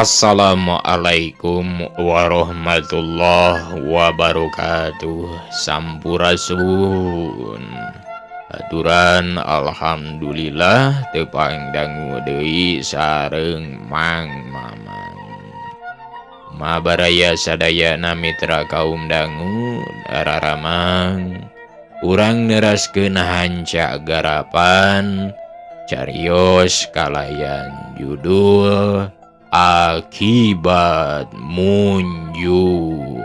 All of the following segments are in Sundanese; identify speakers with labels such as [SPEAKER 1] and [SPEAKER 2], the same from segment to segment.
[SPEAKER 1] Assalamualaikum warahmatullahi wabarakatuh. Sampurasun. Aturan alhamdulillah tepang dangu deui sareng Mang Maman. Mabaraya sadayana mitra kaum dangu dararamang. Urang neraskeun hanca garapan carios kalayan judul Akibat Munjung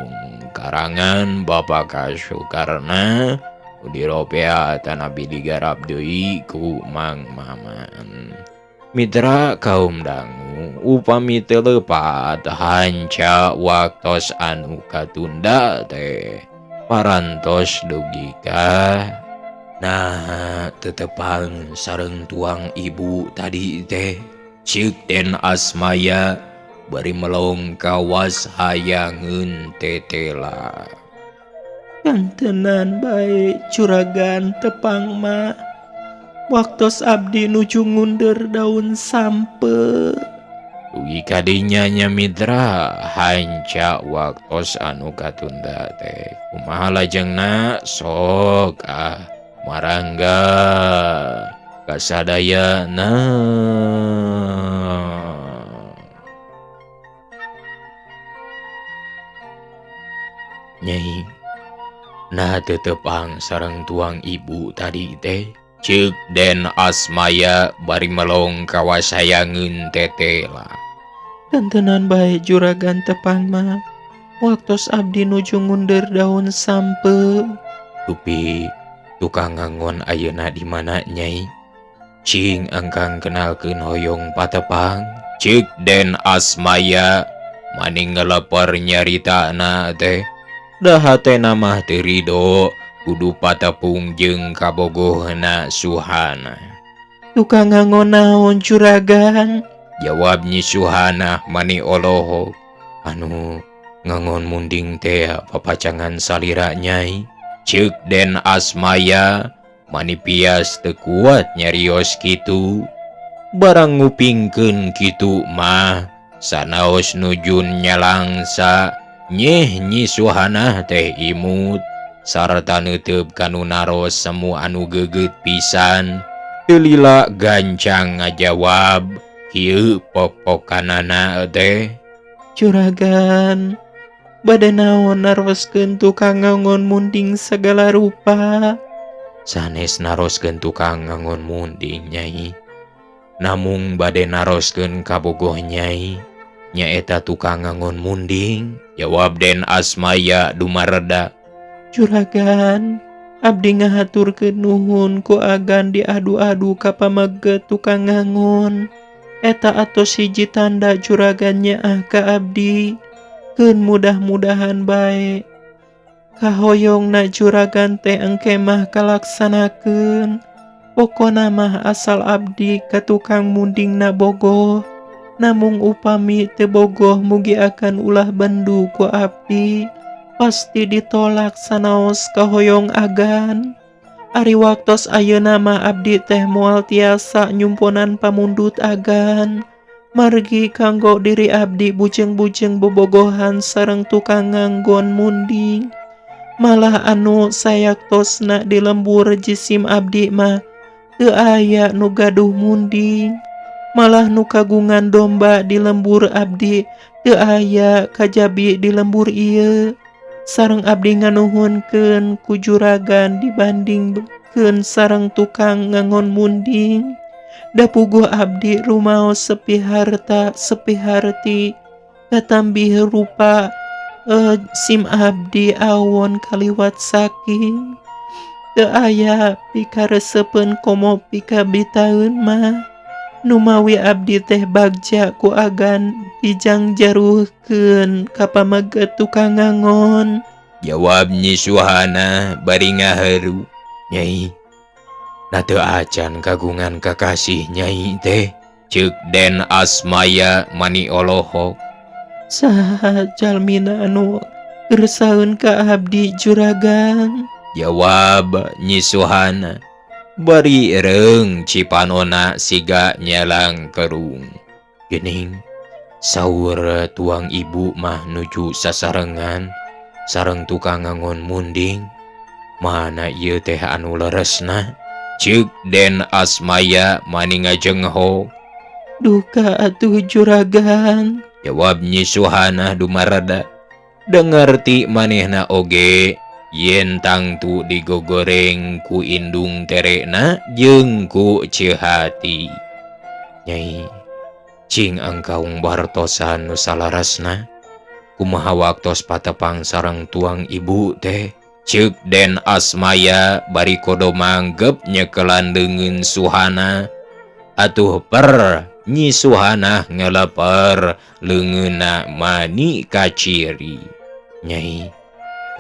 [SPEAKER 1] karangan Bapak Kasukarna diropea tanapi digarap deui ku Mang Maman. Mitra kaum dangu upami teu lepat hanca waktos anu katunda teh parantos dugi ka nah tetepang sareng tuang ibu tadi teh. Ceuk Den Asmaya bari melong kawas hayangeun tetela.
[SPEAKER 2] Kantenan bae juragan tepang mah. Waktos abdi nuju ngunder daun sampe.
[SPEAKER 1] Dugi kadinya nya mitra hanca waktos anu katunda teh. Kumaha lajengna sok ah marangga kasadayana. Nyai, nah tetepang sareng tuang ibu tadi teh. Ceuk Den Asmaya bari melong kawasayangeun tetela.
[SPEAKER 2] Kantenan bae juragan tepang mah. Waktos abdi nuju ngunder daun sampe.
[SPEAKER 1] Dupi tukang ngangon ayeuna di mana nyai? Cing engkang kenalkeun hoyong patepang. Ceuk Den Asmaya maning ngeleper nyaritana teh. Da hatena mah teu rido kudu patepung jeung kabogohna Suhana.
[SPEAKER 2] Tukang ngangon naon juragan?
[SPEAKER 1] Jawab Nyi Suhana mani olohok. Anu ngangon munding teh papacangan salira nyai. Ceuk Den Asmaya mani pias teu kuat nyarios kitu. Barang ngupingkeun kitu mah sanaos nujun nyalangsa nyeh Nyi Suhana teh imut sarta neuteup kanu naros semu anu geget pisan. Teu lila gancang ngajawab kieu pok-pokanana teh.
[SPEAKER 2] Juragan, bade naon naroskeun tukang ngangon munding sagala rupa?
[SPEAKER 1] Sanes naroskeun tukang ngangon munding nyai. Namung bade naroskeun kabogoh nyai. Nyaeta tukang ngangon munding, jawab Den Asmaya dumareda.
[SPEAKER 2] Juragan, abdi ngahaturkeun nuhun ku agan diadu-adu ka pamege tukang ngangon. Eta atos hiji tanda juragan nyaah ka abdi. Keun mudah-mudahan bae. Kahoyongna juragan teh engke mah kalaksanakeun. Pokona mah asal abdi ka tukang mundingna bogoh. Namung upami teu bogoh mugi akan ulah bendu ku abdi. Pasti ditolak sanaos kahoyong agan. Ari waktos ayeuna mah abdi teh moal tiasa nyumponan pamundut agan. Margi kanggo diri abdi bujeng-bujeng bobogohan sareng tukang nganggon munding. Malah anu sayaktosna di lembur jisim abdi mah teu aya nu gaduh munding. Malah nu kagungan domba di lembur abdi teu aya kajabi di lembur ieu. Sareng abdi nganuhunkeun ku juragan dibandingkeun sareng tukang ngangon munding. Da puguh abdi rumaos sepi harta sepi harti katambih rupa sim abdi awon kaliwat saking. Teu aya pikaresepeun komo pikabitaeun mah. Numawi abdi teh bagja ku agan dijangjaruhkeun ka pamege tukang ngangon.
[SPEAKER 1] Jawab Nyi Suhana bari ngaheru. Nyai, na teu acan kagungan kakasih nyai teh. Ceuk Den Asmaya mani olohok.
[SPEAKER 2] Saha jalmina anu gersaeun ka abdi juragan?
[SPEAKER 1] Jawab Nyi Suhana bari reung cipanona siga nyelang kerung. Geuning Saur tuang ibu mah nuju sasarengan sareng tukang ngangon munding. Mana ieu teh anu leresna? Ceuk Den Asmaya mani ngajengho.
[SPEAKER 2] Duka atuh juragan,
[SPEAKER 1] jawab Nyi Suhana dumarada. Dengerti manehna oge yen tangtu digogoreng ku indung terekna jeung ku Cihati. Nyai, cing angkaung bartosan nu salarasna. Kumaha waktos patepang sareng tuang ibu teh? Ceuk Den Asmaya bari kodo manggep nyekelan leungeun Suhana. Atuh per Nyi Suhana ngeleper leungeunna mani kaciri. Nyai,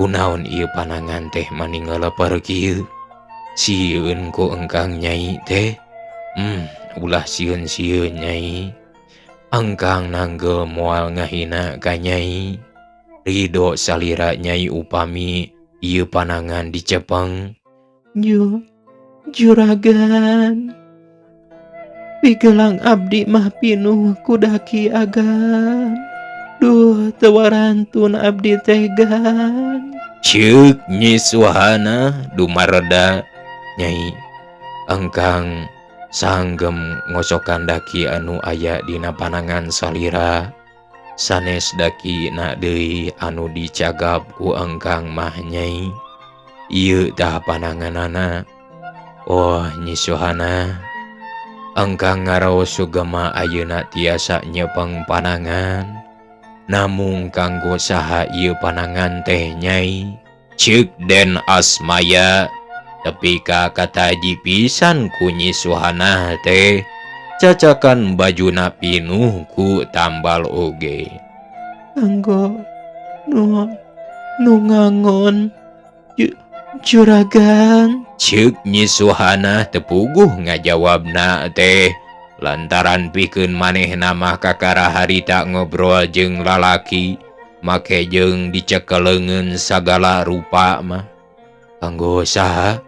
[SPEAKER 1] kunaon ieu panangan teh mani ngeleper kieu? Sieun ku engkang nyai teh. Ulah sieun-sieun nyai. Engkang nanggel moal ngahina ka nyai. Ridho salira nyai upami ieu panangan dicepeng.
[SPEAKER 2] Juragan, pigelang abdi mah pinuh ku daki agan. Duh, teu warantun abdi teh gan.
[SPEAKER 1] Ceuk Nyi Suhana dumareda. Nyai, engkang sanggem ngocokan daki anu aya dina panangan salira. Sanes daki na deui anu dicagap ku engkang mah nyai. Ieu tah pananganana. Oh Nyi Suhana, engkang ngaraos sugema ayeuna tiasa nyepeng panangan. Namung kanggo saha ieu panangan teh nyai? Ceuk Den Asmaya tepi ka kataji pisan ku Nyi Suhana teh. Cacakan bajuna pinuh ku tambal oge.
[SPEAKER 2] Kanggo nu ngangon juragan.
[SPEAKER 1] Ceuk Nyi Suhana tepuguh ngajawabna teh. Lantaran pikeun manehna mah kakara harita ngobrol jeung lalaki, make jeung dicekeleungeun sagala rupa mah. Kanggo saha?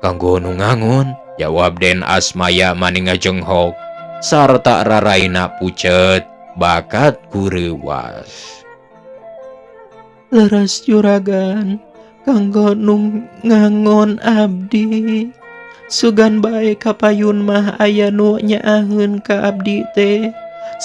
[SPEAKER 1] Kanggo nu ngangon, jawab Den Asmaya mani ngajenghok sarta raraina pucet bakat kureuwas.
[SPEAKER 2] Leres juragan, kanggo nu ngangon abdi. Sugan bae kapayun mah aya nu nyaaheun ka abdi teh.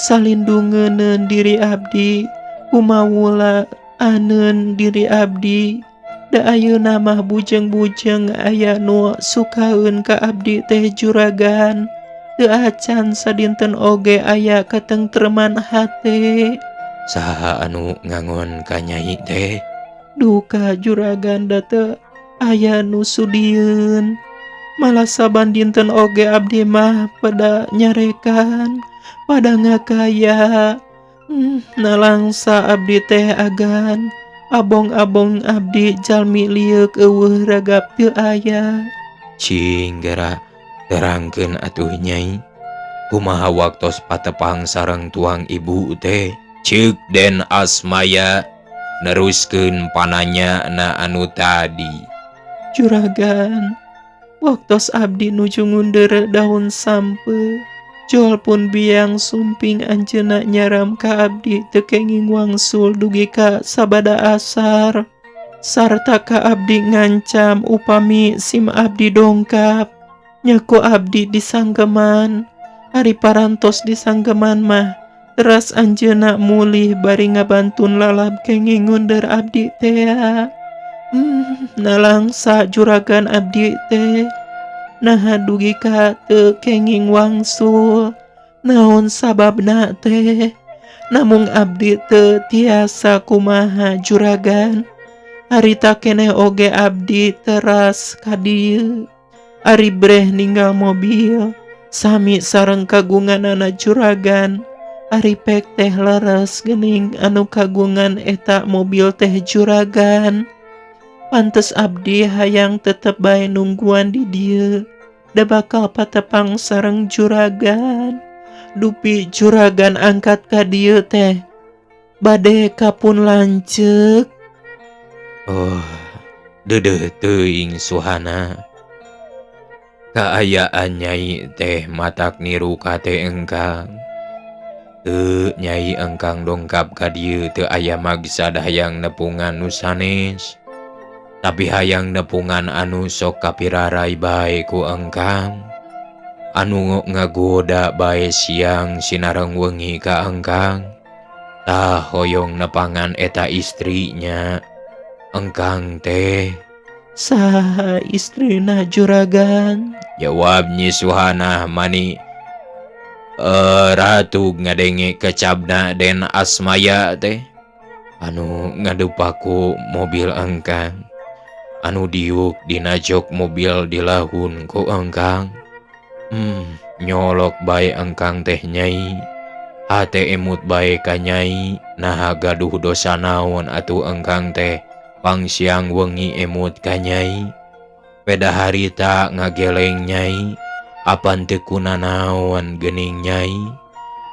[SPEAKER 2] Salindungeun diri abdi, kumawula aneun diri abdi. Da ayeuna mah bujeng-bujeng aya nu sukaeun ka abdi teh juragan. Teu acan sadinten oge aya katengtreman hate.
[SPEAKER 1] Saha anu ngangon ka nyai teh?
[SPEAKER 2] Duka juragan da teu aya nu sudieun. Malah saban dinten oge abdi mah pada nyarekan, pada ngakaya. Nalangsa abdi teh agan. Abong-abong abdi jalmi lieuk eueuh ragap teu aya.
[SPEAKER 1] Cing gera terangkeun atuh nyai. Kumaha waktos patepang sareng tuang ibu teh? Ceuk Den Asmaya neruskeun pananya na anu tadi.
[SPEAKER 2] Juragan, waktos abdi nuju ngundeureuh daun sampe, jol pun biang sumping anjeunna nyaram ka abdi teu kenging wangsul dugi ka sabada asar. Sarta ka abdi ngancam upami sim abdi dongkap. Nyaku abdi disanggeman. Ari parantos disanggeman mah teras anjeunna mulih bari ngabantun lalab kenging ngundeureuh abdi tea. Nalangsa juragan abdi teh. Naha dugi ka teu kenging wangsul. Naon sababna teh? Namung abdi teu tiasa kumaha juragan. Harita keneh oge abdi teras ka dieu. Ari breh ninggal mobil sami sareng kagunganana juragan. Ari pek teh leres geuning anu kagungan eta mobil teh juragan. Pantes abdi hayang tetep bae nungguan di dieu. Da bakal patepang sareng juragan. Dupi juragan angkat ka dieu teh bade kapun lanceuk.
[SPEAKER 1] Oh, deudeuh teuing Suhana. Kaayaan nyai teh matak niru ka teh engkang. Teu Nyai engkang dongkap ka dieu teu aya maksad hayang nepungan nu sanes. Tapi hayang nepungan anu sok kapirarai bae ku engkang. Anu ngagoda bae siang sinareng wengi ka engkang. Tah hoyong nepangan eta istrinya. Engkang teh
[SPEAKER 2] saha istrina juragan?
[SPEAKER 1] Jawab Nyi Suhana mani ratu ngadenge kecabna Den Asmaya teh anu ngadupaku mobil engkang anu diuk dina jok mobil dilahun ku engkang. Nyolok bae engkang teh Nyai, hate emut bae ka Nyai, naha gaduh dosa naon atuh engkang teh pang siang wengi emut ka Nyai. Peda harita ngageleng Nyai, apan teu kunanaon geuning Nyai.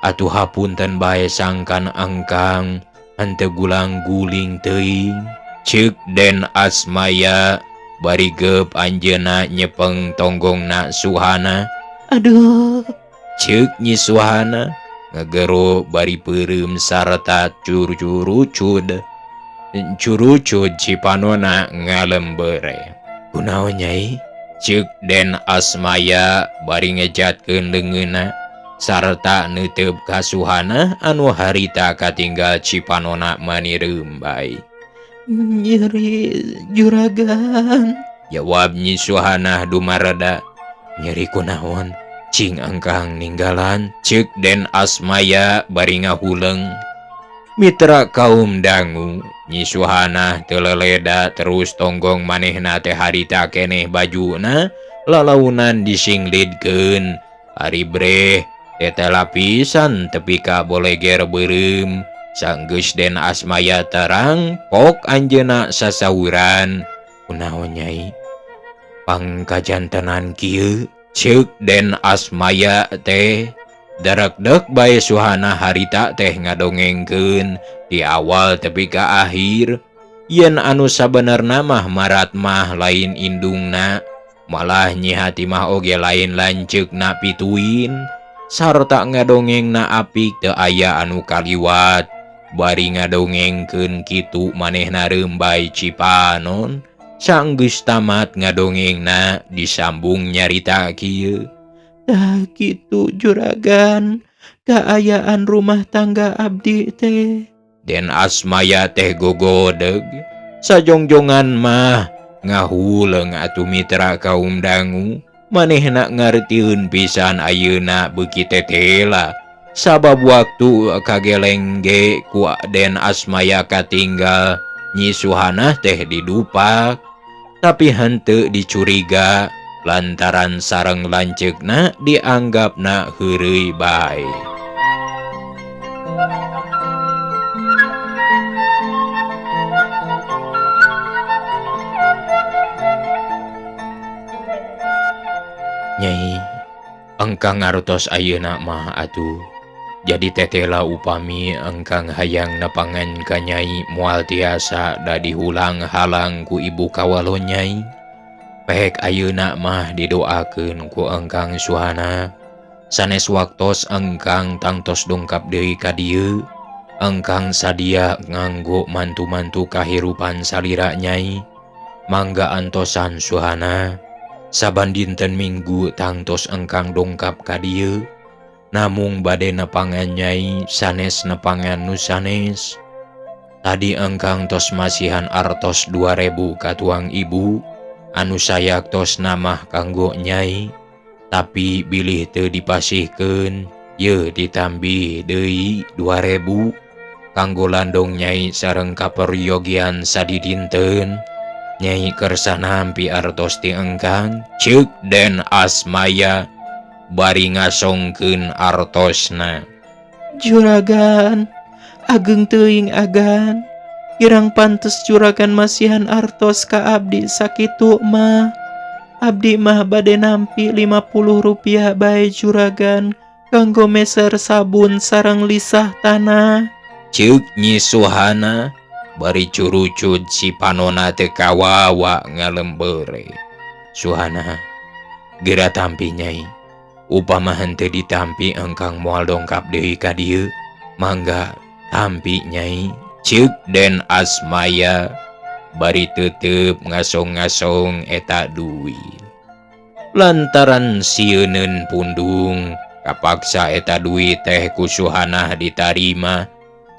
[SPEAKER 1] Atuh hapunten bae sangkan engkang henteu gulang-guling teuing. Ceuk Den Asmaya bari geup anjeunna nyepeng tonggongna Suhana.
[SPEAKER 2] Aduh,
[SPEAKER 1] ceuk Nyi Suhana ngagero bari peureum sarta curucud. Curucud cipanona ngalembere. Kunaon Nyai? Ceuk Den Asmaya bari ngejatkeun leungeunna sarta neuteup ka Suhana anu harita katinggal cipanona mani reumbai.
[SPEAKER 2] Nyeri juragan,
[SPEAKER 1] jawab Nyi Suhana dumareda. Nyeri kunaon? Cing engkang ninggalan, ceuk Den Asmaya bari ngahuleng. Mitra kaum dangu, Nyi Suhana teu leleda terus tonggong manehna teh harita keneh bajuna lalaunan disinglidkeun. Ari breh teh lapisan tepi ka boleger beureum. Sanggeus Den Asmaya terang pok anjeunna sasauran. Kunaon Nyai? Pangkajantenan kieu, ceuk Den Asmaya teh. Darekdek bae Suhana harita teh ngadongengkeun di awal tepi ka akhir. Yen anu sabenerna mah marat mah lain indungna, malah Nyi Hatimah oge lain lanceukna pituin. Sarta ngadongengna apik teu aya anu kaliwat. Bari ngadongengkeun kitu manehna reumbai cipanon. Sanggeus tamat ngadongengna disambung nyarita kieu.
[SPEAKER 2] Tah kitu juragan, kaayaan rumah tangga abdi teh.
[SPEAKER 1] Den Asmaya teh gogodeg, sajongjongan mah ngahuleung atuh mitra kaum dangu. Manehna ngartieun pisan ayeuna beuki tetela. Sabab waktu kageleng ge ku Den Asmaya katinggal Nyi Suhana teh didupak, tapi henteu dicuriga lantaran sareng lanceukna dianggapna heureuy bae. Nyai, engkang ngartos ayeuna mah atuh. Jadi tetela upami engkang hayang nepangan ka Nyai moal tiasa da dihulang-halang ku ibu kawalo Nyai. Pek ayeuna mah didoakeun ku engkang Suhana. Sanes waktos engkang tangtos dongkap deui ka dieu, engkang sadia nganggo mantu-mantu kahirupan salira Nyai. Mangga antosan Suhana, saban dinten Minggu tangtos engkang dongkap ka dieu. Namung bade nepangan Nyai sanes nepangan nu sanes. Tadi engkang tos masihan artos 2000 ka tuang ibu anu sayaktos namah kanggo Nyai, tapi bilih teu dipasihkeun yeuh ditambih deui 2000 kanggo landong Nyai sareng kaperyogian sadidinten. Nyai kersa nampi artos ti engkang, ceuk Den Asmaya bari ngasongkeun artosna.
[SPEAKER 2] Juragan, ageng teuing agan. Kirang pantes juragan masihan artos ka abdi sakitu mah. Abdi mah bade nampi 50 rupiah bae juragan kanggo meser sabun sareng lisah tanah.
[SPEAKER 1] Ceuk Nyi Suhana bari curucud si panona teu kawawa ngalembere. Suhana, geura tampi Nyai. Upama henteu ditampi engkang moal dongkap deui ka dieu. Mangga tampi Nyai, ceuk Den Asmaya bari tetep ngasong-ngasong eta duit. Lantaran sieuneun pundung kapaksa eta duit teh ku Suhanah ditarima.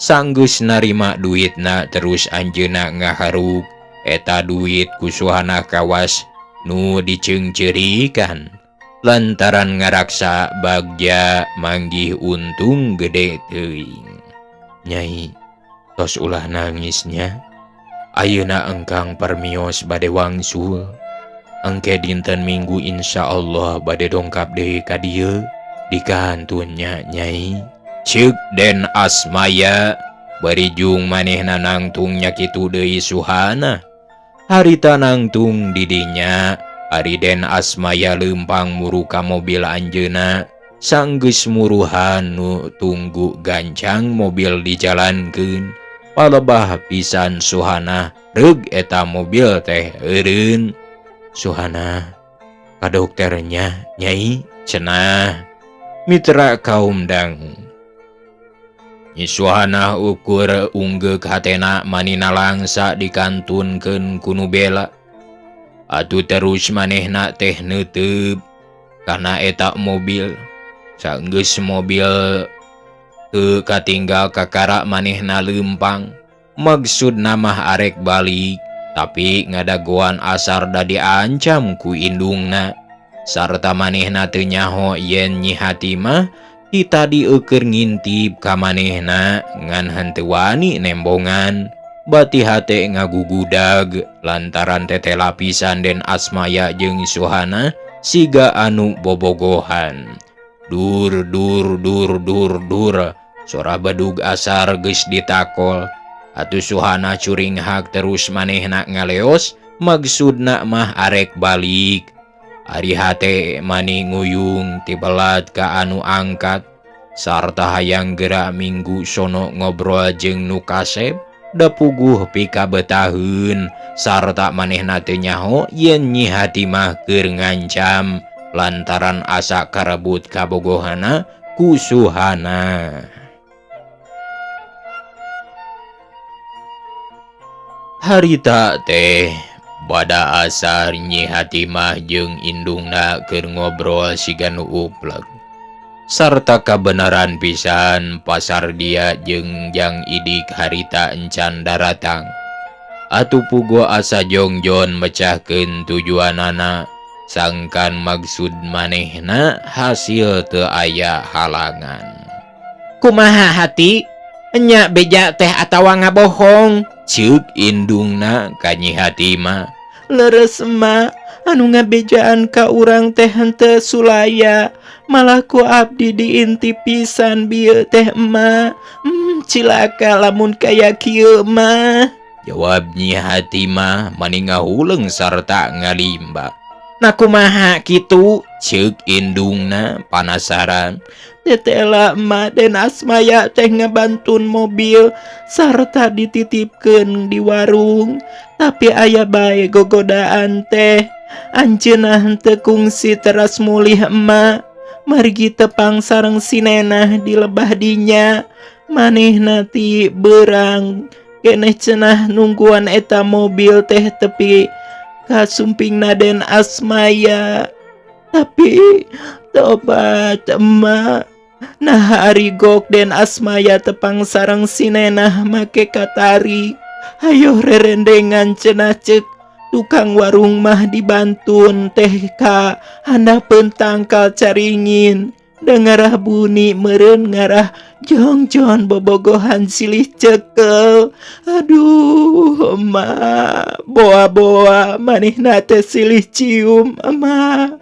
[SPEAKER 1] Sanggeus narima duitna terus anjeunna ngaharuk eta duit ku Suhanah kawas nu diceungceurikan. Lantaran ngaraksa bagja manggih untung gede teuing. Nyai, tos ulah nangisnya. Ayeuna engkang permios bade wangsul. Engke dinten Minggu insya Allah bade dongkap deui ka dieu dikantunnya Nyai. Ceuk Den Asmaya bari jung manehna nangtung nya kitu deui Suhana. Harita nangtung didinya ari Den Asmaya leumpang muru ka mobil anjeunna. Sanggeus muruhan nu tunggu gancang mobil dijalankeun. Palebah pisan Suhana reug eta mobil teh eureun. Suhana ka dokternya Nyai cenah. Mitra kaum dangu. Nyi Suhana ukur unggeuk hatena manina langsa dikantunkeun ku nu bela. Atuh terus manehna teh neuteup kana eta mobil. Sanggeus mobil teu katinggal kakara manehna leumpang. Maksudna mah arek balik, tapi ngadagoan asar da diancam ku indungna. Sarta manehna teu nyaho yen Nyi Hatimah ti tadi eueur ngintip ka manehna ngan henteu wani nembongan. Bati hate ngagugudag lantaran tete lapisan Den Asmaya jeung Suhana siga anu bobogohan. Dur dur dur dur dur sora bedug asar geus ditakol. Atuh Suhana curinghak terus manehna ngaleos maksudna mah arek balik. Ari hate mani nguyung tibelat ka anu angkat sarta hayang gerak minggu sono ngobrol jeung nu kasep da puguh pikabetaheun sarta manehna teu nyaho yen Nyi Hatimah keur ngancam lantaran asa karebut kabogohana ku Suhana. Harita teh bada asar Nyi Hatimah jeung indungna keur ngobrol siga nu upleg. Sarta kabenaran pisan pasar dia jeung Jang Idik harita encan daratang. Atuh puguh asa jongjon mecahkeun tujuanana sangkan maksud manehna hasil teu aya halangan.
[SPEAKER 2] Kumaha hati? Enya beja teh atawa ngabohong?
[SPEAKER 1] Ceuk indungna ka Nyi Hatimah.
[SPEAKER 2] Leres emak, anu ngabejaan ka urang teh henteu sulaya. Malah ku abdi diintip pisan bieu teh emak. Cilaka lamun kaya kieu mah.
[SPEAKER 1] Jawab Nyi Hatimah mani ngahuleung sarta ngalimba.
[SPEAKER 2] Nah kumaha kitu?
[SPEAKER 1] Ceuk indungna panasaran.
[SPEAKER 2] Tetela emak Den Asmaya teh ngebantun mobil sarta dititipkeun di warung. Tapi aya bae gogodaan teh. Anjeunna henteu kungsi teras mulih emak. Margi tepang sareng si nenah di lebah dinya. Manehna ti beurang keneh cenah nungguan eta mobil teh tepi kasumpingna Den Asmaya. Tapi tobat emak. Nah ari gok Den Asmaya tepang sareng si nenah make katarik. Hayo rerendengan cenah ceuk tukang warung mah dibantun teh ka handapeun tangkal caringin. Da ngarah buni meureun ngarah jongjon bobogohan silih cekel. Aduh emak, boa-boa manehna teh silih cium emak.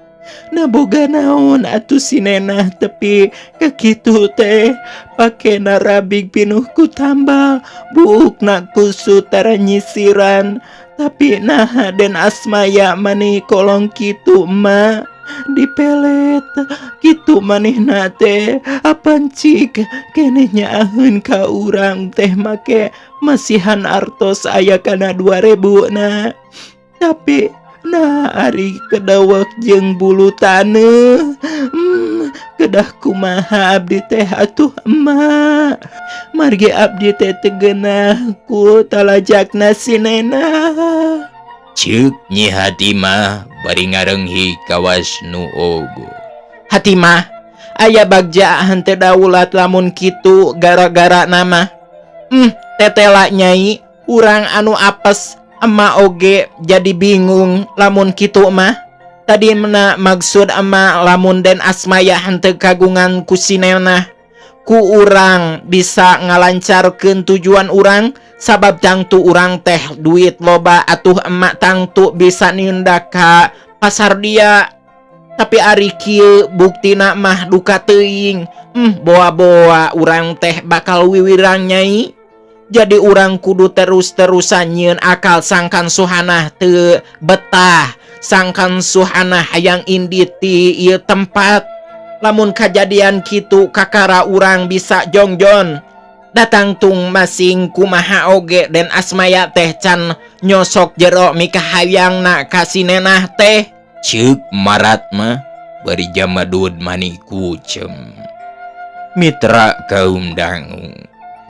[SPEAKER 2] Nah boga naon atuh si nenah tepi kakitu teh pakena rabig pinuh ku tambal buukna kusut tara nyisiran. Tapi nah Den Asmaya mani kolong kitu emak dipelet kitu manehna teh apan cik keneh nyaaheun ka urang teh make masihan artos aya kana 2000 na. Tapi nah ari kedawak jeung bulu taneuh. Kedah kumaha abdi teh atuh emak? Margi abdi teh teu geunah ku talajakna si Nena.
[SPEAKER 1] Ceuk Nyi Hatimah bari ngareunghik kawas nu ogo.
[SPEAKER 2] Hatimah, aya bagja henteu daulat lamun kitu gara-gara nama. Tetela Nyai, urang anu apes emak oge jadi bingung lamun kitu mah. Tadi mena maksud emak lamun Den Asmaya henteu kagungan ku si Nenah, ku urang bisa ngalancarkeun tujuan urang sabab tangtu urang teh duit loba atuh emak tangtu bisa nindak ka pasar dia. Tapi ari kieu buktina mah duka teuing. Boa-boa urang teh bakal wiwirang Nyai. Jadi urang kudu terus-terusan nyieun akal sangkan Suhanah teu betah, sangkan Suhanah hayang indit ti ieu tempat. Lamun kajadian kitu kakara urang bisa jongjon. Datang tung masing kumaha oge Den Asmaya teh can nyosok jero mikahayangna ka si Nenah teh.
[SPEAKER 1] Ceuk Marat mah bari jamadud mani kucem. Mitra kaum dangu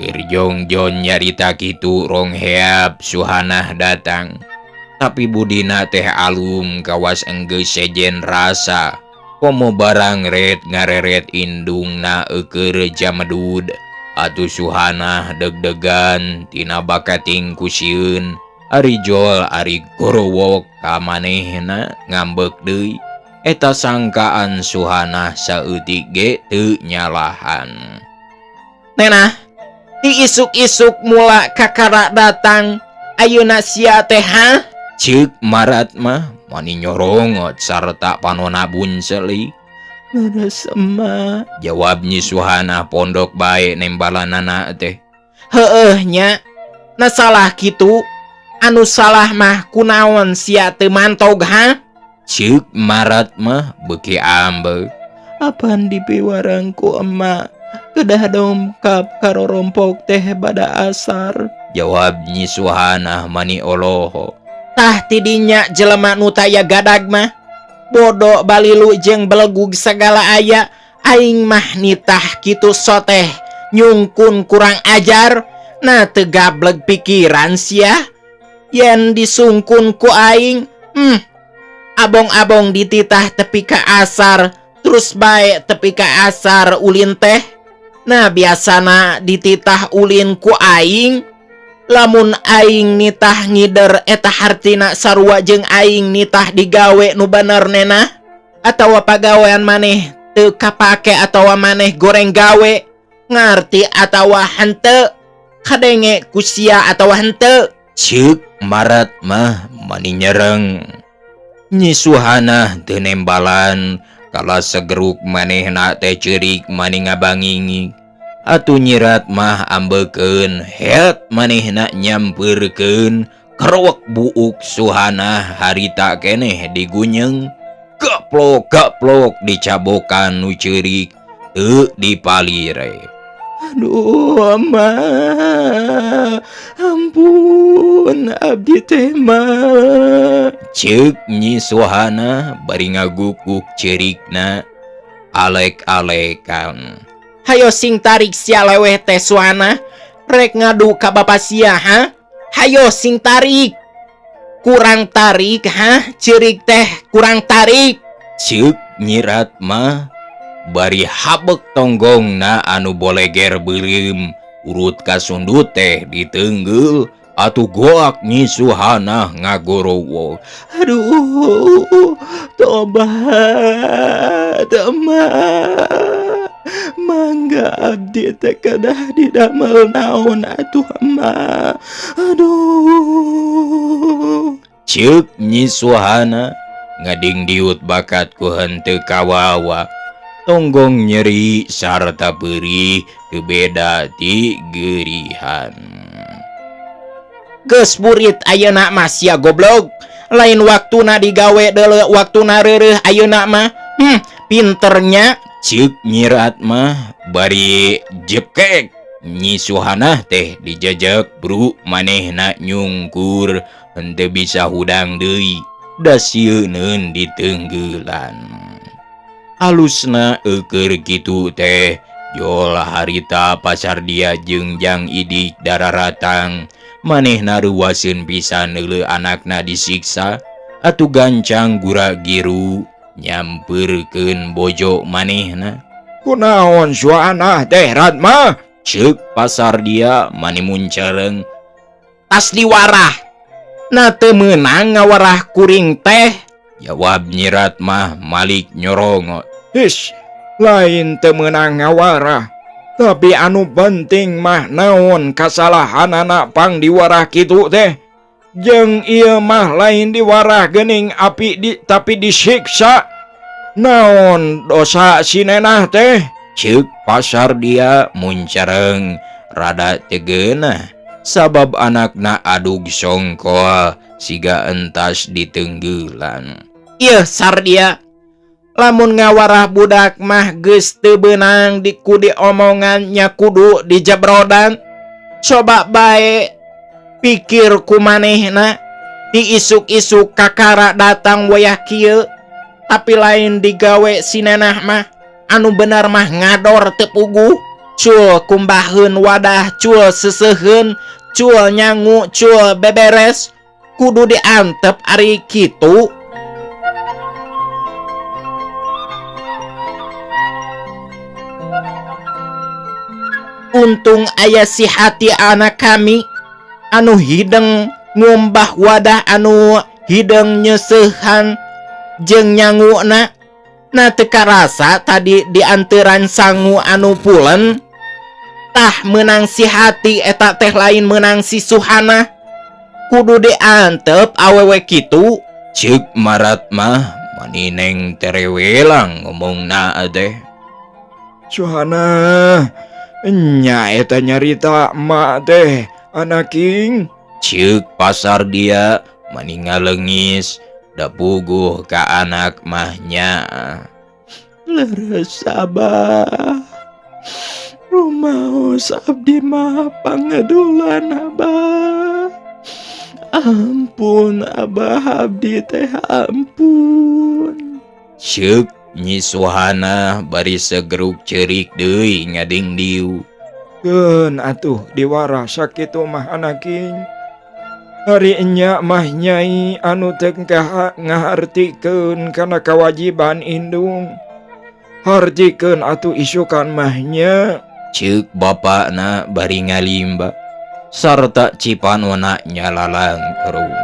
[SPEAKER 1] keur jongjon nyarita kitu rong heap Suhanah datang. Tapi budina teh alum kawas enggeus sejen rasa. Komo barang ret ngareret indungna eukeur jamedud. Atuh Suhanah deg-degan tina bakating ku sieun. Ari jol ari gorowok ka manehna ngambek deui. Eta sangkaan Suhanah saeutik ge teu nyalahan.
[SPEAKER 2] Nenah, ti isuk-isuk mula kakara datang. Ayeuna sia teh ha?
[SPEAKER 1] Ceuk Marat mah mani nyorongot sarta panona bunceli.
[SPEAKER 2] Leres emak,
[SPEAKER 1] jawab Nyi Suhanah pondok bae nembalanana teh.
[SPEAKER 2] Heueuh nya, na salah kitu. Anu salah mah kunaon sia teu mantog ha?
[SPEAKER 1] Ceuk Marat mah beuki ambek.
[SPEAKER 2] Apan dipiwarang ku emak? Kedah dongkap karorompok teh bada asar,
[SPEAKER 1] jawab Nyi Suhanah mani oloho.
[SPEAKER 2] Tah tidinya jelema nu taya gadag mah bodoh balilu jeung belegug segala aya. Aing mah nitah kitu soteh nyungkun kurang ajar. Nah teu gableg pikiran sia yen disungkun ku aing. Abong-abong dititah tepi ka asar terus bae tepi ka asar ulin teh. Nah biasana dititah ulin ku aing. Lamun aing nitah ngider eta hartina sarua jeung aing nitah digawe nu bener nenah. Atawa pagawean maneh teu kapake atawa maneh goreng gawe. Ngarti atawa henteu? Kadenge ku sia atawa henteu?
[SPEAKER 1] Ceuk Marat mah mani nyereng. Nyi Suhanah teu nembalan kala segeruk manehna teh ceurik mani ngabangingi. Atuh nyirat mah ambekeun heet manehna nyampeurkeun kerowek buuk Suhanah harita keneh digunyeng. Gaplok gaplok dicabokan nu ceurik teu dipalire.
[SPEAKER 2] Aduh emak, ampun abdi teh mah.
[SPEAKER 1] Ceuk Nyi Suhanah bari ngagukuk ceurikna alek-alekan.
[SPEAKER 2] Hayo sing tarik sia leweh teh Suhanah, rek ngadu ka bapa sia ha? Hayo sing tarik. Kurang tarik ha? Ceurik teh kurang tarik.
[SPEAKER 1] Ceuk nyirat mah bari habek tonggongna anu boleger beureum urut kasundut teh ditenggel atuh goak Nyi Suhanah ngagorowo.
[SPEAKER 2] Aduh, tobat emak. Mangga abdi teh kedah didamel naon atuh emak. Aduh.
[SPEAKER 1] Ceuk Nyi Suhana ngading diut bakat ku henteu kawawa. Tonggong nyeri sarta perih teu beda ti geurihan.
[SPEAKER 2] Geus burit ayeuna mah sia goblok. Lain waktuna digawe deuleu waktuna reureuh ayeuna mah. Pinternya.
[SPEAKER 1] Ceuk nyirat mah bari jekek Nyi Suhanah teh dijejek bru manehna nyungkur henteu bisa hudang deui da sieuneun ditenggelan. Alusna eukeur kitu teh jol harita pasar dia jeung Jang Idik dararatang manehna reuwaseun pisan neuleuh anakna disiksa atuh gancang gura giru nyampeurkeun bojo manehna.
[SPEAKER 3] Kunaon Suhanah teh Ratma?
[SPEAKER 1] Ceuk pasar dia mani muncereng. Tas diwarah. Na teu meunang ngawarah kuring teh. Jawab Nyi Ratmah malik nyorongot.
[SPEAKER 3] His, lain teu meunang ngawarah. Tapi anu penting mah naon kasalahanana pang diwarah kitu teh. Jeung ieu mah lain diwarah geuning api di, tapi disiksa. Naon dosa si nenah teh?
[SPEAKER 1] Ceuk pasar dia muncereng rada tegeunah sabab anakna adug songkol siga entas ditenggelan. Ieu Sardia, lamun ngawarah budak mah geus teu beunang di ku diomongan nya kudu dijebrodan. Coba bae pikir ku manehna di isuk-isuk kakara datang wayah kieu tapi lain digawe si nenah mah anu bener mah ngador teu puguh. Cul kumbaheun wadah, cul seseuheun, cul nyangu, cul beberes, kudu diantep ari kitu. Untung aya si hati anak kami anu hideng ngumbah wadah, anu hideng nyeseuhan jeung nyanguna. Na teu karasa tadi dianteran sangu anu pulen. Tah meunang si hati eta teh lain meunang si Suhana. Kudu diantep awewe kitu. Ceuk Marat mah manineng terewelang ngomongna teh.
[SPEAKER 3] Suhana nya eta nyarita emak teh anaking.
[SPEAKER 1] Ceuk pasar dia mani ngalengis da puguh ka anak mahnya.
[SPEAKER 2] Leres abah, rumaos abdi mah pangedulan abah. Ampun abah, abdi teh ampun.
[SPEAKER 1] Ceuk Nyi Suhana bari segeruk ceurik deui ngading diu.
[SPEAKER 3] Keun atuh diwarah sakitu mah anaking. Ari enya mah nyai anu teu ngahartikeun kana kawajiban indung. Hartikeun atuh isukan mah nya.
[SPEAKER 1] Ceuk bapakna bari ngalimba sarta cipanona nyalalangkerung.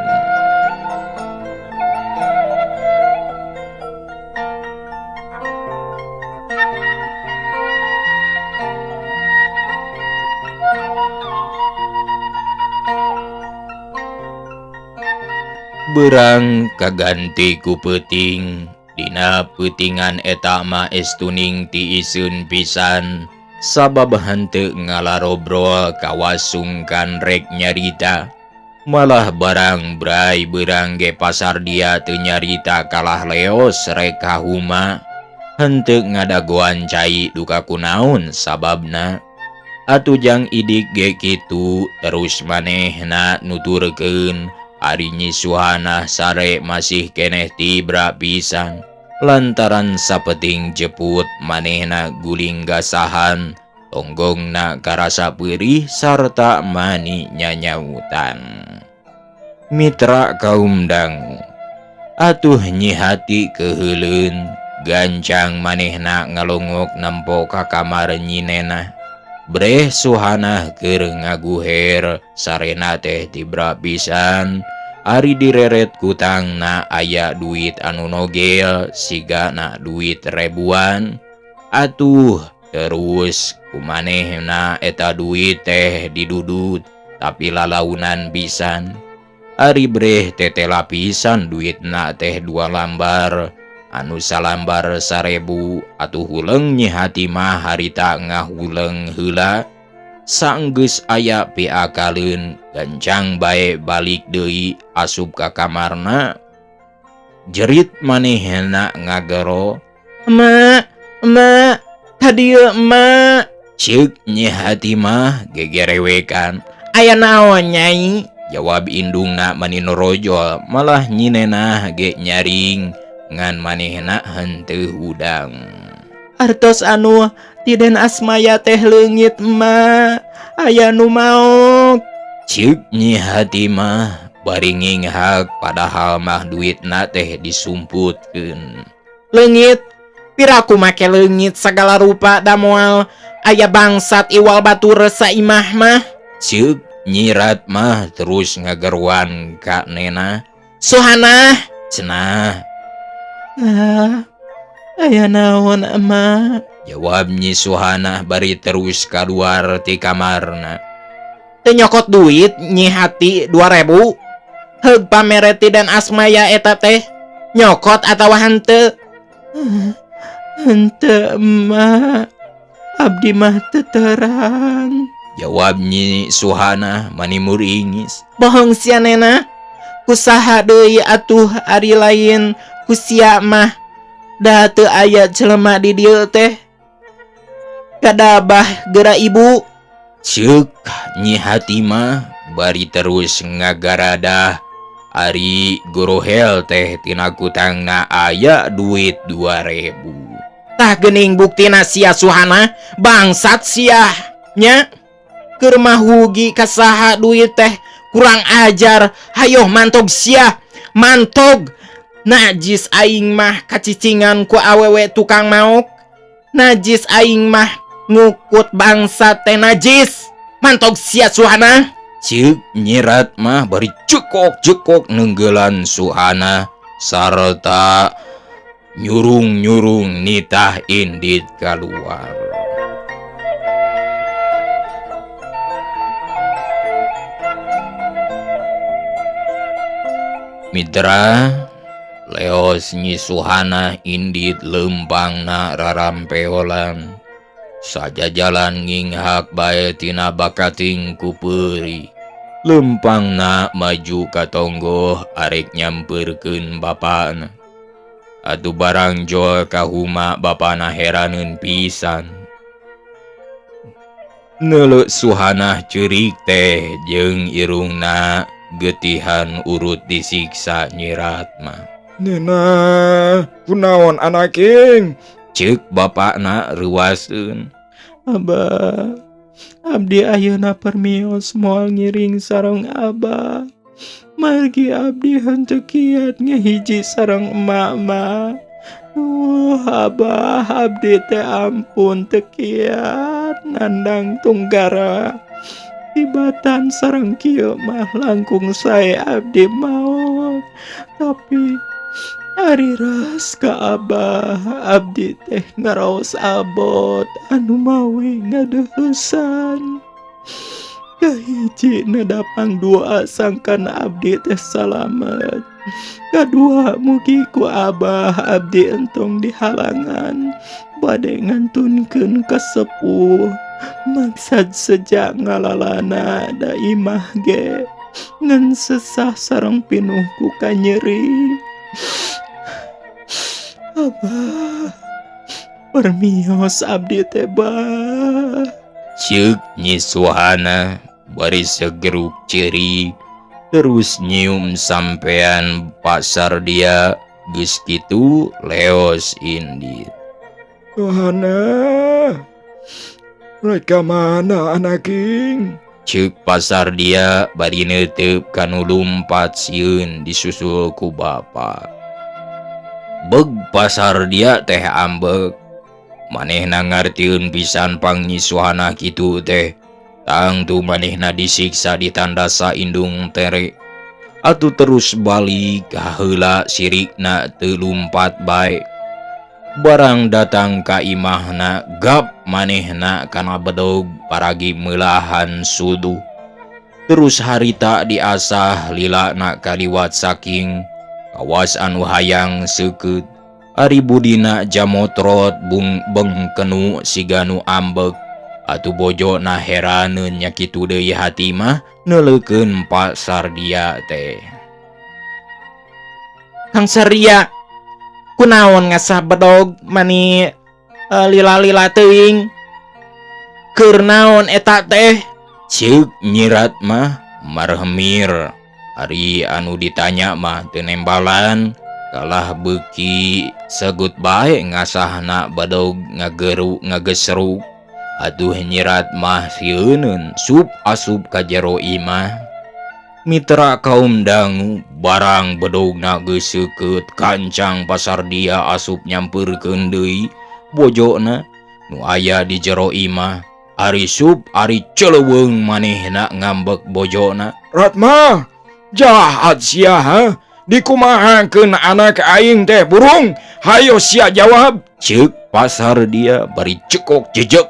[SPEAKER 1] Berang kaganti ku peuting. Dina peutingan eta mah estuning tiiseun pisan sabab henteu ngalarobrol kawasungkan rek nyarita. Malah barang bray beurang ge pasar dia teu nyarita kalah leos rek ka huma. Henteu ngadagoan cai duka kunaon sababna. Atuh Jang Idik ge kitu terus manehna nuturkeun. Ari Nyi Suhana sare masih keneh tibra pisan lantaran sapeting jeput manehna guling gasahan tonggongna karasa peurih sarta mani nyanyautan. Mitra kaum dangu atuh Nyi Hati keheuleun gancang manehna ngalongok nempo ka kamar Nyi Nenah. Breh Suhana keur ngaguher sarena teh tibra pisan. Ari direret kutangna aya duit anu nogel sigana duit ribuan. Atuh terus kumanehna eta duit teh didudut tapi lalaunan pisan. Ari breh tetela pisan duitna teh 2 lambar. Anu salambar 1000 atuh huleng Nyi Hati mah harita ngahuleng heula. Sanggeus aya piakaleun gancang bae balik deui asup ka kamarna. Jerit manehna ngagero, "Emak, emak, ka dieu emak." Ceuk Nyi Hati mah gegerewekan. Aya naon nyai? Jawab indungna mani norojol, malah Nyi Nenah ge nyaring Ngan manehna henteu hudang.
[SPEAKER 2] Artos anu ti Den Asmaya teh leungit emak, aya nu maok.
[SPEAKER 1] Ceuk Nyi Hatimah bari nginghak padahal mah duitna teh disumputkeun.
[SPEAKER 2] Leungit, piraku make leungit sagala rupa da moal aya bangsat iwal batur saimah mah.
[SPEAKER 1] Ceuk Nyi Ratmah terus ngageruan ka Nena.
[SPEAKER 2] Suhana
[SPEAKER 1] cenah.
[SPEAKER 2] Ah, aya naon emak?
[SPEAKER 1] Jawab Nyi Suhana bari terus kaluar ti kamarna.
[SPEAKER 2] Teu nyokot duit Nyi Hati 2000. Heug pamere ti Den Asmaya eta teh nyokot atawa henteu? Henteu emak, abdi mah teu terang.
[SPEAKER 1] Jawab Nyi Suhana mani muringis.
[SPEAKER 2] Bohong sia Nena, kusaha deui atuh ari lain ku sia mah, da teu aya jelema di dieu teh. Kadabah geura ibu.
[SPEAKER 1] Ceuk Nyi Hatimah bari terus ngagaradah ari gorohel teh tina kutangna aya duit 2000.
[SPEAKER 2] Tah geuning buktina sia Suhana, bangsat sia nya. Keur mah hugi ka saha duit teh, kurang ajar. Hayoh mantog sia, mantog. Najis aing mah kacicingan ku awewe tukang maok. Najis aing mah ngukut bangsat teh najis. Mantog sia Suhana.
[SPEAKER 1] Ceuk Nyi Ratmah bari cekok-cekok nenggelan Suhana sarta nyurung-nyurung nitah indit kaluar. Mitra leos Nyi Suhana indit lempangna rarampeolan. Sajajalan nginghak bae tina bakating ku peuri. Lempangna maju ka tonggoh arek nyamperkeun bapana. Atuh barang jol ka huma bapana heraneun pisan. Neuleuh Suhana ceurik teh jeung irungna getihan urut disiksa Nyi Ratmah.
[SPEAKER 3] Nena, kunaon anaking?
[SPEAKER 1] Ceuk bapakna reuaseun.
[SPEAKER 2] Abah, abdi ayeuna permios moal ngiring sareng abah. Margi abdi henteu kiat ngahiji sareng emak mah. Abah, abdi teh ampun teu kiat nandang tunggara. Tibatan sareng kieu mah langkung sae abdi maot. Tapi ari ras ka abah, abdi teh ngaraos abot anu mawi ngadeuheusan. Kahiji nedapang dua sangkan abdi teh salamet. Kadua mugi ku abah abdi entong dihalangan bade ngantunkeun ka sepuh. Maksad sejak ngalalana da imah ge ngan sesah sareng pinuh ku kanyeri. Abah, permios abdi teh bah.
[SPEAKER 1] Ceuk Nyi Suhana bari segeruk ceurik terus nyium sampean pasar dia geus kitu leos indit.
[SPEAKER 3] Suhana, rek ka mana anaking?
[SPEAKER 1] Ceuk pasar dia bari neuteup kanu lumpat sieun disusul ku bapa. Beg pasar dia teh ambek. Manehna ngartieun pisan pang Nyi Suhana kitu teh. Tangtu manehna disiksa ditanda saindung tere. Atuh terus balik kaheula sirikna teu lumpat bae. Barang datang ka imahna gap manehna kana bedog paragi meulahan suduh. Terus harita diasah lilana kaliwat saking kawas anu hayang seukeut. Ari budina jamotrot bung bengkenu siganu ambek. Atuh bojona heraneun nya kitu deui hati mah neuleukeun Pak Sardia teh.
[SPEAKER 2] Kang Sardia, kunaon ngasah bedog mani lila-lila teuing? Keur naon eta teh?
[SPEAKER 1] Ceuk Nyi Ratmah marhemir. Ari anu ditanya mah teu nembalan. Kalah beuki segut bae ngasahna badog ngageru ngagesruk. Aduh nyirat mah sieuneun sup asup ka jero imah. Mitra kaum dangu barang bedogna geus seukeut kancang pasar dia asup nyampeurkeun deui bojona nu aya di jero imah. Ari sup ari celeuweung manehna ngambek bojona.
[SPEAKER 3] Ratma, jahat sia ha? Dikumahakeun anak aing teh burung? Hayo sia jawab.
[SPEAKER 1] Ceuk pasar dia bari cekok jejek.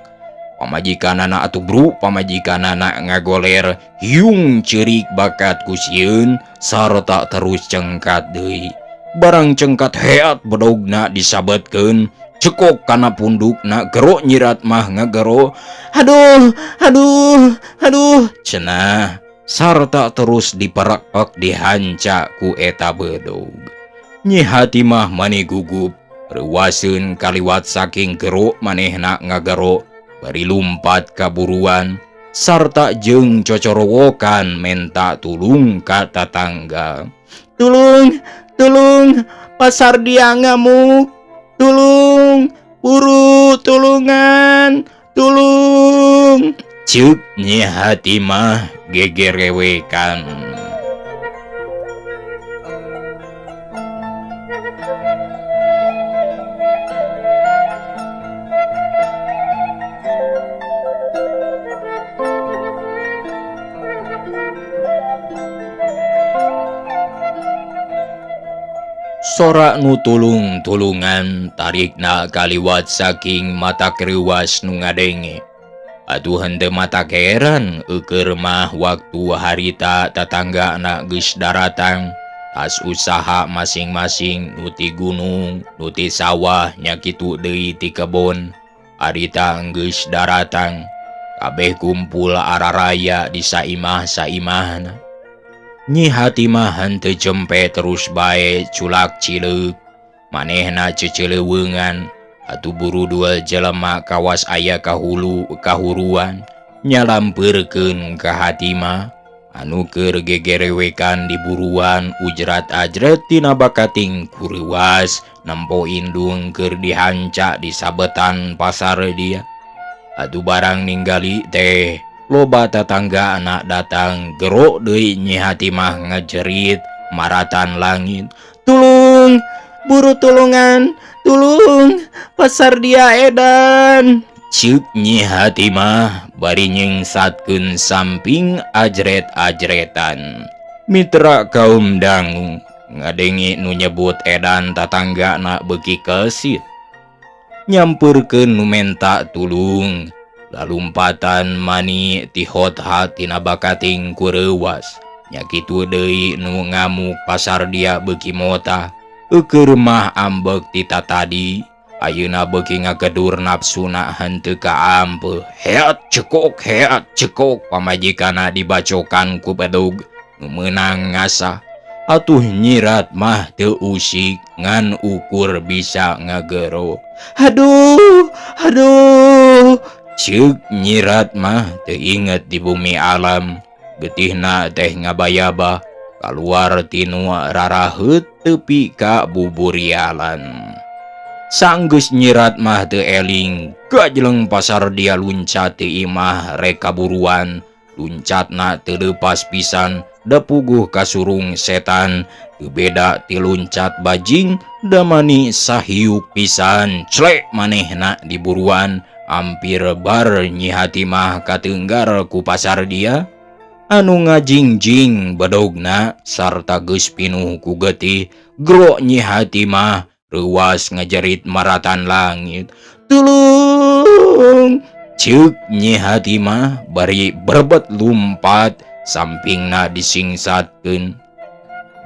[SPEAKER 1] Pamajikanana atuh bru, pamajikanana ngagoler hiung ceurik bakat ku sieun sarta terus cengkat deui. Barang cengkat heat bedogna disabetkeun, cekok kana pundukna gero nyirat mah ngagero. Aduh, aduh, aduh cenah sarta terus diperekek dihanca ku eta bedog. Nyi Hatimah mani gugup, reuwaseun kaliwat saking gero manehna ngagero. Bari lumpat kaburuan sarta jeung cocorowokan menta tulung ka tatangga.
[SPEAKER 2] Tulung, tulung, pasar dia ngamuk. Tulung, buru tulungan, tulung.
[SPEAKER 1] Ceuk Nyi Hatimah gegerewekan. Sora nu tulung-tulungan tarikna kaliwat saking mata kreuwas nu ngadenge. Atuh henteu mata keran eueur mah waktu harita tatanggana geus daratang. Tas usaha masing-masing nu ti gunung, nu ti sawah nya kitu deui ti kebon. Harita geus daratang, kabeh kumpul araraya di saimah-saimahna. Nyi Hatimah henteu jempe terus bae culak cileuk. Manehna ceceleweungan atuh buru dua jelema kawas aya kahulu kahuruan nyalampeurkeun ka Hatimah anu keur gegerewekan di buruan ujrat ajret tina bakating kureuwas nempo indung keur dihanca di sabetan pasar dia. Atuh barang ninggali teh loba tatangga anak datang gero deui Nyi Hatimah ngejerit maratan langit.
[SPEAKER 2] Tulung, buru tulungan, tulung, pasar dia edan.
[SPEAKER 1] Ceuk Nyi Hatimah bari nyengsatkeun samping ajret-ajretan. Mitra kaum dangu ngadenge nu nyebut edan tatanggana beuki kesit. Nyampeurkeun nu menta tulung. Lalumpatan mani tihot hatina bakating kureuwas. Nya kitu deui nu ngamuk pasar dia beuki motah. Eueur mah ambek ti tatadi. Ayeuna beuki ngagedur nafsuna henteu kaampeuh. Heat cekok pamajikanna dibacokan ku bedog nu meunang ngasah. Atuh nyirat mah teu usik ngan ukur bisa ngagero.
[SPEAKER 2] Aduh, aduh.
[SPEAKER 1] Ceuk nyirat mah teu inget di bumi alam. Getihna teh ngabayabah kaluar tinu raraheut tepi ka buburialan. Sanggeus nyirat mah teu eling gajleng pasar dia luncat ti imah rek kaburuan. Luncatna teu leupas pisan da puguh kasurung setan. Teu beda ti luncat bajing damani sahiuk pisan clek manehna di buruan. Ampir bar Nyi Hatimah katenggar ku pasar dia anu ngajingjing bedogna sarta geus pinuh ku getih. Gro Nyi Hatimah reuwas ngajerit maratan langit.
[SPEAKER 2] Tulung,
[SPEAKER 1] ceuk Nyi Hatimah bari berbet lumpat sampingna disingsatkeun.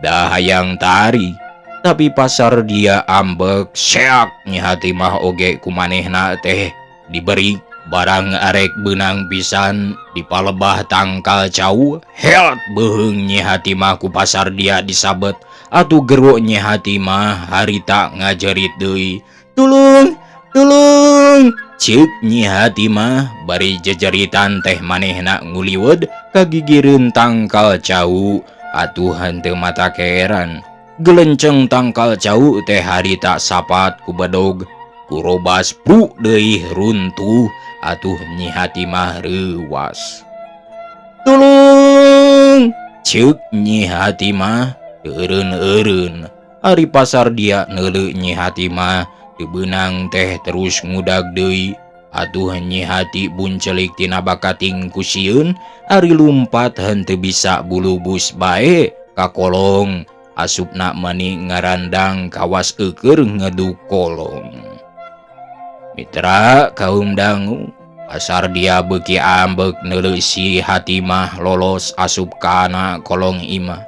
[SPEAKER 1] Da hayang tari tapi pasar dia ambek seak. Nyi Hatimah oge ku manehna teh diberi barang arek benang pisan di palebah tangkal cau. Heat beuheung Nyi Hatimah ku pasar dia disabet. Atuh gero Nyi Hatimah harita ngajerit deui.
[SPEAKER 2] Tulung, tulung,
[SPEAKER 1] ceuk Nyi Hatimah bari jejeritan teh manehna nguliweud kagigireun tangkal cau. Atuh henteu mata keran Gelenceng tangkal cau teh harita sapat ku bedog kurobas pruk deui runtuh atuh Nyi Hatimah reuwas. Tulung! Ceuk Nyi Hatimah teu eureun-eureun. Ari pasar dia neuleu Nyi Hatimah teu beunang teh terus ngudag deui. Atuh Nyi Hati buncelik tina bakating ku sieun ari lumpat henteu bisa bulubus bae ka kolong asupna mani ngarandang kawas eukeur ngeduk kolong. Mitra kaum dangu pasar dia beuki ambek neuleu si Hatimah lolos asup kana kolong imah.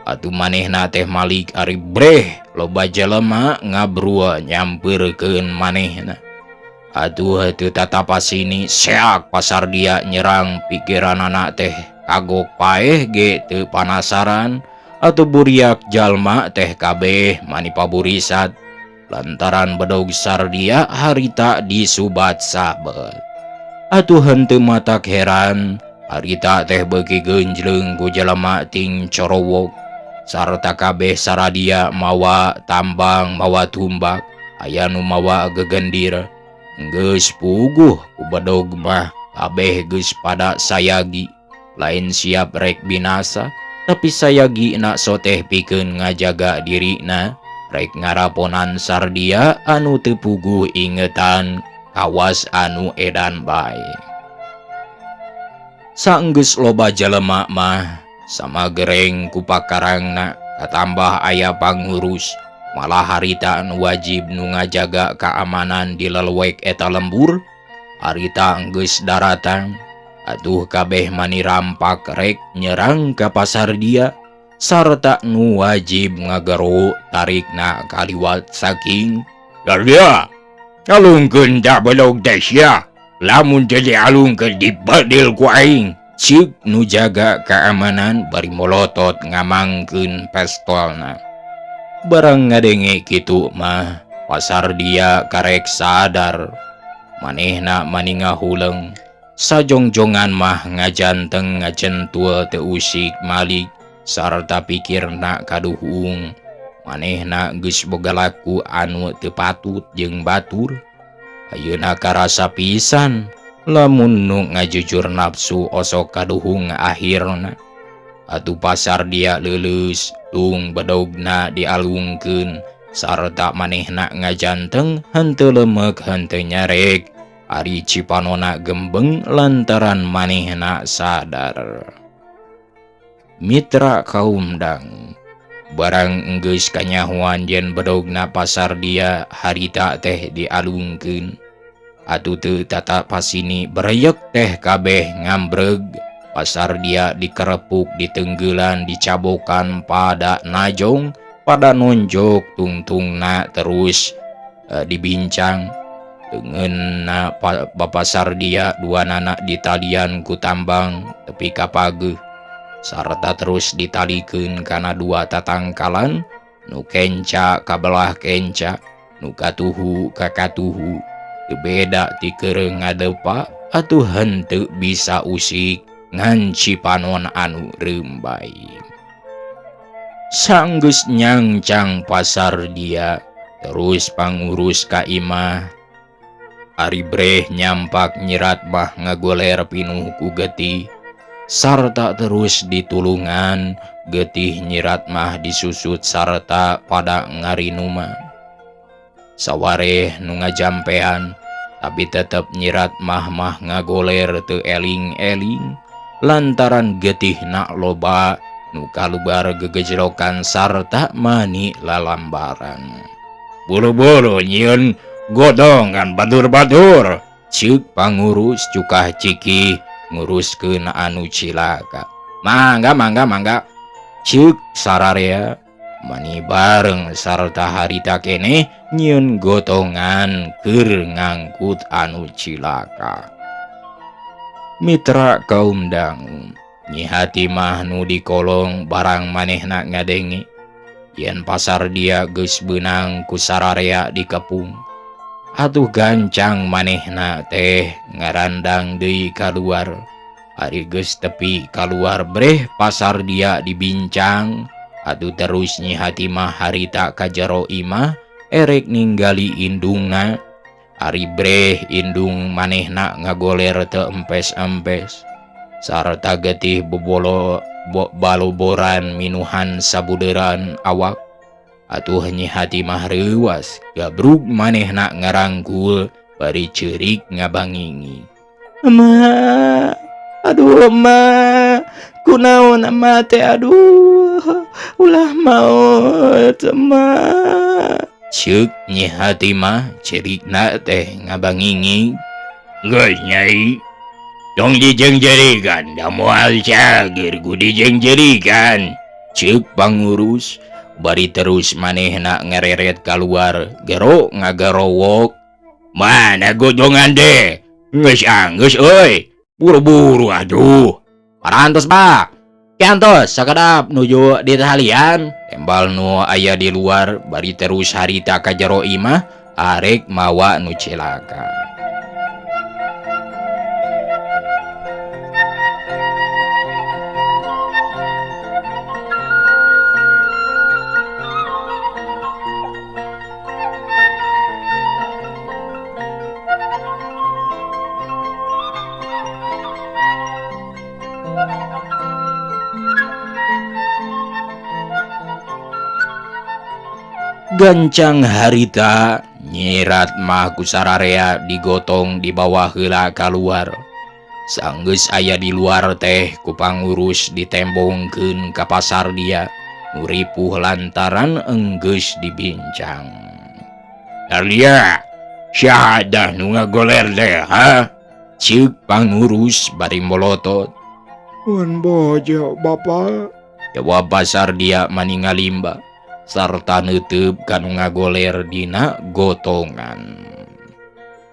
[SPEAKER 1] Atuh manehna teh malik ari breh loba jelema ngabrua nyampeurkeun manehna. Atuh teu tatapasini seak pasar dia nyerang pikiranana teh kagok paeh ge teu panasaran atuh buriak jalma teh kabeh mani paburisat lantaran bedog Sardia harita disubat sabet. Atuh henteu matak heran harita teh beuki geunjleung ku jelema ting corowok sarta kabeh saradia mawa tambang mawa tumbak aya nu mawa gegendir. Geus puguh ku bedog mah kabeh geus pada sayagi lain siap rek binasa tapi sayagi na soteh pikeun ngajaga dirina rek ngaraponan Sardia anu teu puguh ingetan kawas anu edan bae. Saenggeus loba jelema mah sama gereng ku pakarangna katambah aya pangurus malah harita anu wajib nu ngajaga keamanan di lelewek eta lembur harita enggeus daratang atuh kabeh mani rampak rek nyerang ka pasar dia sarta nu wajib ngagero tarikna kaliwat saking
[SPEAKER 3] Sardia alungkeun da belog teh sia lamun teu dialungkeun dibedil ku aing.
[SPEAKER 1] Ceuk nu jaga keamanan bari molotot ngamangkeun pestolna. Barang ngadenge kitu mah pasar dia karek sadar manehna mani ngahuleng sajongjongan mah ngajanteng ngajentul teu usik malik sarta pikirna kaduhung manehna geus boga laku anu teu patut jeung batur. Ayeuna karasa pisan lamun nu ngajujur nafsu osok kaduhung akhirna. Atuh pasar dia leuleus tung bedogna dialungkeun sarta manehna ngajanteng henteu lemek henteu nyarek ari cipanona gembeng lantaran manehna sadar. Mitra kaum dang barang enggeus kanyahoan yen bedogna pasar dia harita teh dialungkeun atuh teu tata pasini bereyek teh kabeh ngambreg. Pasar dia dikerepuk, ditenggelan, dicabokan pada najong, pada nonjok tungtungna terus dibincang. Tengenna bapasar dia dua nanak ditalian ku tambang tepi ka pageuh. Sarta terus ditalikeun kana dua tatangkalan nu kenca kabelah kenca, nu katuhu ka katuhu. Teu beda ti keureuh ngadepa atuh henteu bisa usik ngan cipanon anu reumbay. Sanggeus nyangcang pasar dia terus pangurus ka imah. Ari breh nyampak nyirat mah ngagoler pinuh ku getih sarta terus ditulungan getih nyirat mah disusut sarta pada ngarinuman. Sawareh nu ngajampean tapi tetep nyirat mah mah ngagoler teu eling-eling lantaran getih nak loba nu kalubar gegejrokan sarta mani lalambaran.
[SPEAKER 3] Buru-buru nyieun godongan batur-batur
[SPEAKER 1] ceuk pangurus cukah ciki nguruskeun anu cilaka. Mangga mangga mangga ceuk sararea mani bareng sarta harita keneh nyieun gotongan keur ngangkut anu cilaka. Mitra kaum dangu Nyi Hatimah nu dikolong barang manehna ngadenge yen pasar dia geus beunang ku sararea dikepung. Atuh gancang manehna teh ngarandang deui kaluar. Ari geus tepi kaluar breh pasar dia dibincang. Atuh terus Nyi Hatimah harita ka jero imah erek ninggali indungna. Ari breh indung manehna ngagoler teu empes-empes sarta getih bobolo baloboran minuhan sabudeuran awak. Atuh Nyi Hatimah reuwas gabrug manehna ngarangkul bari ceurik ngabangingi.
[SPEAKER 2] Ema, aduh ema, kunaon ema teh, aduh, ulah maot ema.
[SPEAKER 1] Ceuk Nyi Hatimah cerikna teh ngabangingi. Geus Nyai, tong dijengjerikan da moal cager ku dijengjerikan. Ceuk pangurus bari terus manehna ngereret kaluar gero ngagarowok. Mana gojongan deh? Geus anggeus euy. Buru-buru aduh. Parantos Pak. Kiantos sakedap nuju di talian. Tembal nu aya di luar bari terus harita ka jero imah arek mawa nu cilaka. Gancang harita nyirat mah ku sararea digotong di bawah heula kaluar. Sanggeus aya di luar teh ku pangurus ditembongkeun ka pasar dia nu ripuh lantaran enggeus dibincang. Arlia, syahadah nu ngagoler teh ha? Ceuk pangurus bari molotot.
[SPEAKER 3] Mun bojo Bapak.
[SPEAKER 1] Jawab pasar dia mani ngalimba sarta neuteub kanu ngagoler dina gotongan.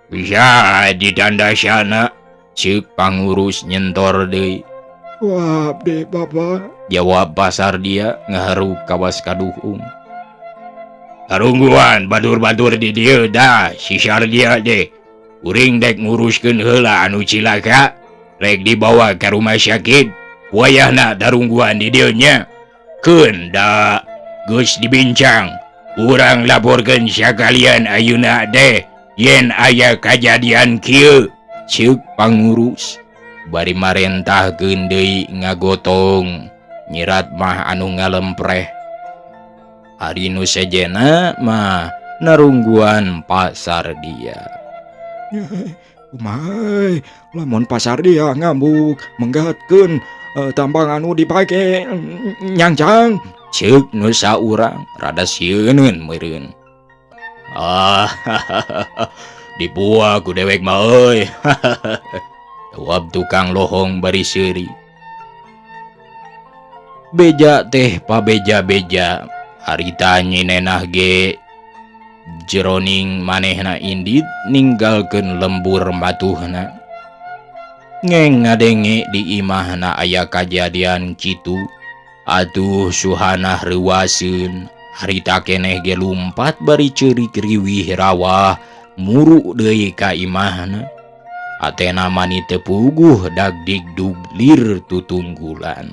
[SPEAKER 1] Bisa ditandasana, ceuk pangurus nyentor deui.
[SPEAKER 3] Wah, abdi Bapak.
[SPEAKER 1] Jawab pasar dia ngaharuk kawas kaduhung. Karungguan batur-batur di dieu dah si Sardia deh. Kuring dek nguruskeun heula anu cilaka, rek dibawa ka rumah sakit. Wayahna darungguan di dieu nya. Keun da geus dibincang, urang laporkeun sakalian ayeuna deh yen aya kajadian kieu. Ceuk pangurus bari marentahkeun deui ngagotong nyirat mah anu ngalempreh. Ari nu sejenna mah narungguan pasar dia.
[SPEAKER 3] Kumaha lamun pasar dia ngambuk menggatkeun tambang anu dipake nyangcang.
[SPEAKER 1] Ceuk nu saurang rada sieuneun meureun. Ah, dibuah ku dewek mah euy. Jawab tukang lohong bari seuri. Beja teh pabeja-beja harita Nyi Nenah ge jeroning manehna indit ninggalkeun lembur matuhna. Ngeng ngadenge di imahna aya kajadian kitu. Atuh Suhanah reuwaseun harita keneh ge lumpat bari ceurik riwih rawah muru deui ka imahna. Atena mani teu puguh dagdigdug lir tutunggulan.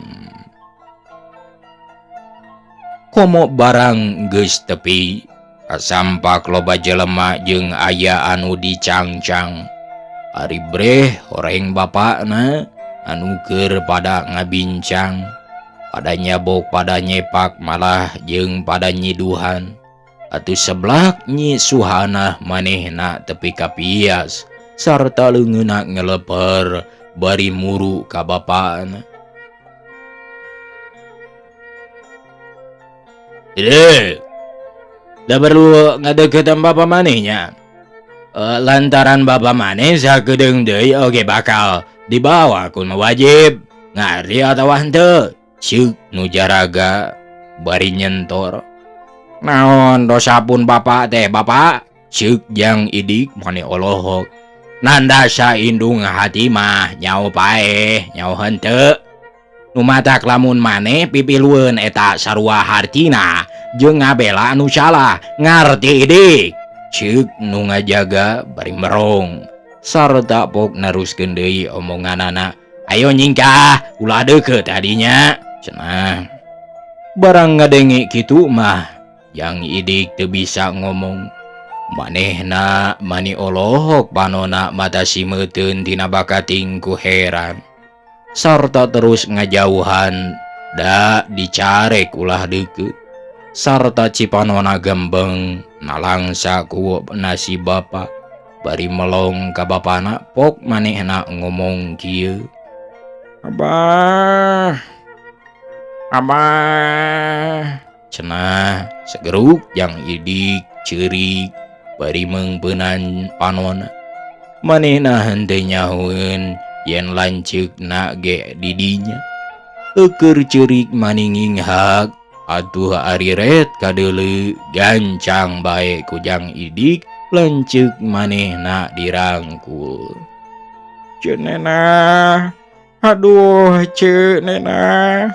[SPEAKER 1] Komo barang geus tepi kasampak loba jelema jeung aya anu dicangcang. Ari breh horeng bapakna anu keur pada ngabincang, pada nyabok, pada nyepak malah jeung pada nyiduhan. Atuh seblak Nyi Suhanah manehna tepi ka pias sarta leungeunna ngeleper bari muru ka bapakna. Da perlu ngadeukeutan bapa manehnya. Lantaran bapa maneh sakedeung deui oge bakal dibawa ku nu wajib. Ngarti atawa henteu? Ceuk nu jaraga bari nyentor. Naon dosa pun bapak teh bapak? Ceuk jang idik mani olohok. Nandasa indung hati mah nyao paeh nyao henteu. Nu matak lamun maneh pipilueun eta sarua hartina jeung ngabela anu salah. Ngarti idik? Ceuk nu ngajaga bari merong sarta pok naruskeun deui omonganana. Ayo nyingkah ulah deukeut tadinya cenah. Barang ngadenge kitu mah Jang Idik teu bisa ngomong. Manehna mani olohok panona mata simeuteun tina bakating ku heran. Sarta terus ngajauhan da dicarek ulah deukeut. Sarta cipanona gembeng nalangsa ku nasi bapa. Bari melong ka bapana pok manehna ngomong kieu.
[SPEAKER 3] Abah, abah.
[SPEAKER 1] Cenah segeruk Jang Idik ceurik bari meungpeunan panona. Manehna henteu nyahoeun yen lanceukna ge di dinya. Eueur ceurik maninginghak atuh ari ret kadeuleu gancang bae ku Jang Idik lanceuk manehna dirangkul.
[SPEAKER 3] Ceuk Nena, aduh ceuk Nena,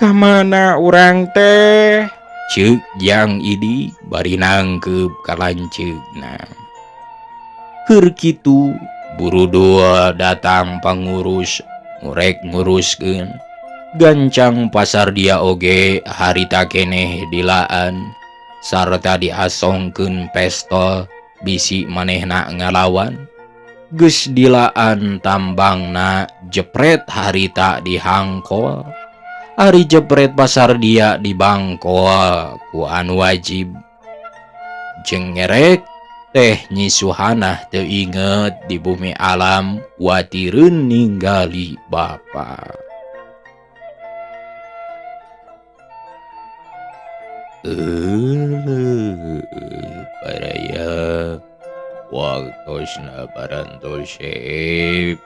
[SPEAKER 3] ka mana urang teh?
[SPEAKER 1] Ceuk Jang Idik bari nangkeup ka lanceukna. Keur kitu burudul datang pangurus ngurek nguruskeun. Gancang pasar dia oge harita keneh dilaan sarta diasongkeun pestol bisi manehna ngalawan. Geus dilaan tambangna jepret harita dihangkol. Ari jepret pasar dia dibangkol ku anu wajib. Jeung ngerek teh Nyi Suhanah teu inget di bumi alam watireun ninggali bapa. Baraya waktosna parantos seep.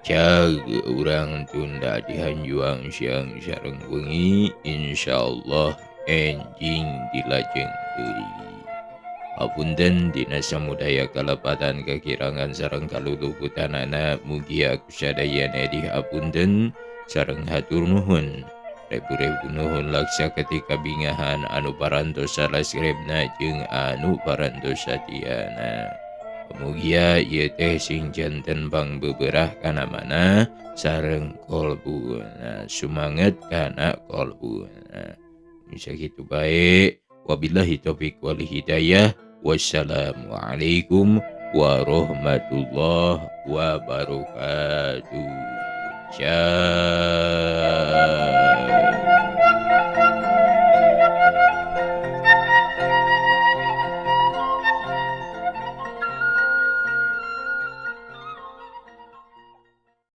[SPEAKER 1] Cag urang tunda dihanjuang siang sareng wengi, insyaallah enjing dilajeng deui. Hapunten dina samudaya kalepatan kakirangan sareng kaluluputanana, mugia kusadayana dihapunten sareng hatur nuhun. Rebu-rebu nuhun laksa ketika bingahan anu parantos salasrebna jeung anu parantos satiana. Mugia ieu teh sing janten pangbeberah kana mana sareng kolbuna, sumanget kana kolbuna. Bisa kitu bae. Wabillahi taufik wal hidayah. Wassalamualaikum warahmatullahi wabarakatuh. Ciao.